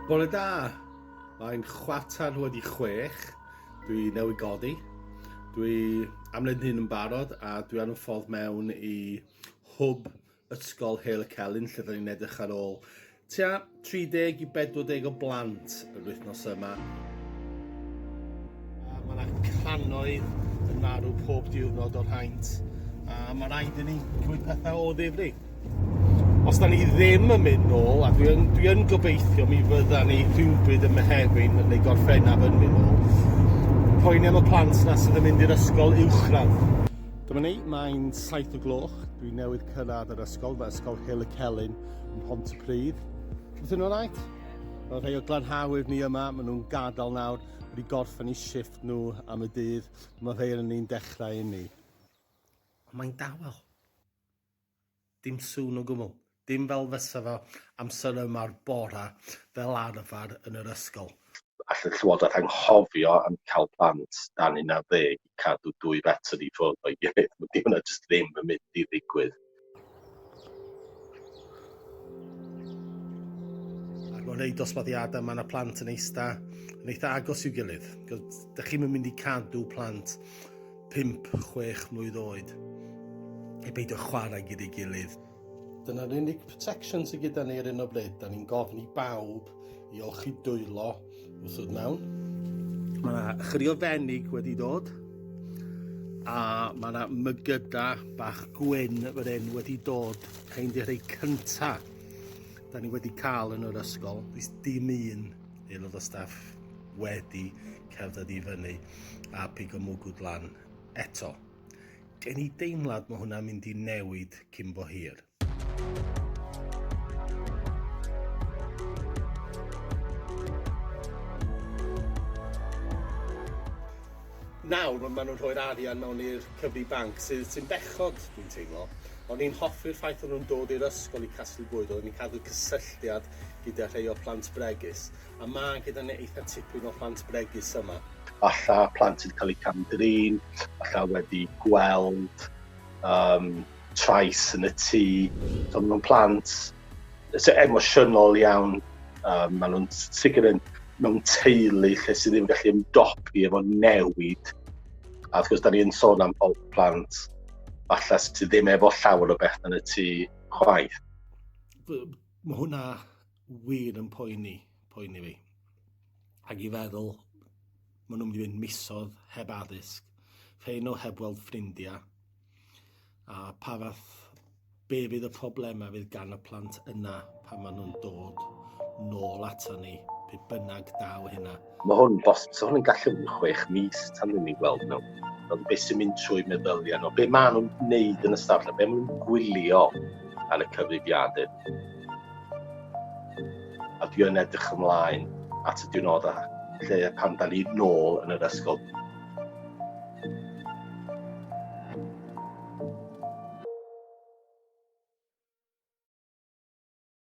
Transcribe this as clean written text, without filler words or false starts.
Bore da! Mae'n chwarter wedi chwech. Dwi newydd godi. Dwi am wneud hyn yn barod a dwi ar y ffordd mewn i hwb Ysgol Heol y Celyn lle 'dan ni'n edrych ar ôl tua 30 i 40 o blant yr wythnos yma. A mae yna cannoedd yn marw pob diwrnod o'r haint a mae rhaid i ni gymryd pethau o ddifri. Os da ni ddim yn mynd nôl, a dwi yn, dwi yn gobeithio mi fydda ni rhywbryd ym Mehefin neu Gorffennaf yn mynd nôl, poeni am y plant na sydd yn mynd i'r ysgol uwchradd. Dyma ni, mae'n 7 o gloch, dwi newydd cyrraedd yr ysgol, mae ysgol Hill y Celyn ym Mhontypridd. Everything all right? Mae rhai o glanhawyr ni yma, maen nhw'n gadael nawr, wedi gorffen eu shifft nhw am y dydd, mae rhai yn ni'n dechrau i ni. Ond mae'n dawel. Dim sŵn o gwbl. Dim fel fysa fo amser yma'r bora fel arfer yn yr ysgol. All y Llywodraeth anghofio am cael plant dan 11 i cadw dwy fetr i ffwrdd o'i gilydd. Di hwnna jyst ddim yn mynd i ddigwydd. Ac mewn rhai dosbarthiadau mae yna plant yn eista yn eitha agos i'w gilydd. Dych chi'm yn mynd i cadw plant 5, 6 mlwydd oed i beidio chwarae gyda'i gilydd. Dyna'r unig protection sydd gyda ni ar hyn o bryd. Da ni'n gofyn i bawb i olchi dwylo wrth ddod mewn. Mae yna chydig o fenig wedi dod a mae yna mygyda bach gwyn fan hyn wedi dod. Rhain di rhai cynta da ni wedi cael yn yr ysgol. Does dim un aelod o staff wedi cerdded i fyny a pigo mwgwd lan eto. Gen i deimlad mae hwnna'n mynd i newid cyn bo hir. Nawr maen nhw'n rhoi'r arian mewn i'r cyfri banc sydd sy'n bechod dwi'n teimlo. O'n i'n hoffi'r ffaith o'n nhw'n dod i'r ysgol i casglu bwyd, oedden ni'n cadw cysylltiad gyda rhai o'r plant bregus. A mae gyda ni eitha tipyn o plant bregus yma. Falla plant sydd wedi cael eu cam-drin, falla wedi gweld um, trais yn y tŷ. So maen nhw'n plant sy'n emosiynol iawn. Um, maen nhw'n sicr yn mewn teulu lle sydd ddim yn gallu ymdopi efo newid. A wrth gwrs, da ni'n sôn am plant falle sydd ddim efo llawer o beth yn y tŷ chwaith. Mae hwnna wir yn poeni, poeni fi. Ac i feddwl, maen nhw'n mynd i fynd misodd heb addysg, rhai nhw heb weld ffrindiau, a pa fath, be fydd y problemau fydd gan y plant yna pan maen nhw'n dod nôl ato ni, pe bynnag daw hynna. Mae hwn, bos, so hwn yn gallu bod yn chwech mis tan ni'n gweld nhw. Fel beth sy'n mynd trwy meddyliau nhw, be maen nhw'n gwneud yn y stafell, be maen nhw'n gwylio ar y cyfrifiadur. A dwi yn edrych ymlaen at y diwrnodau lle pan da ni nôl yn yr ysgol.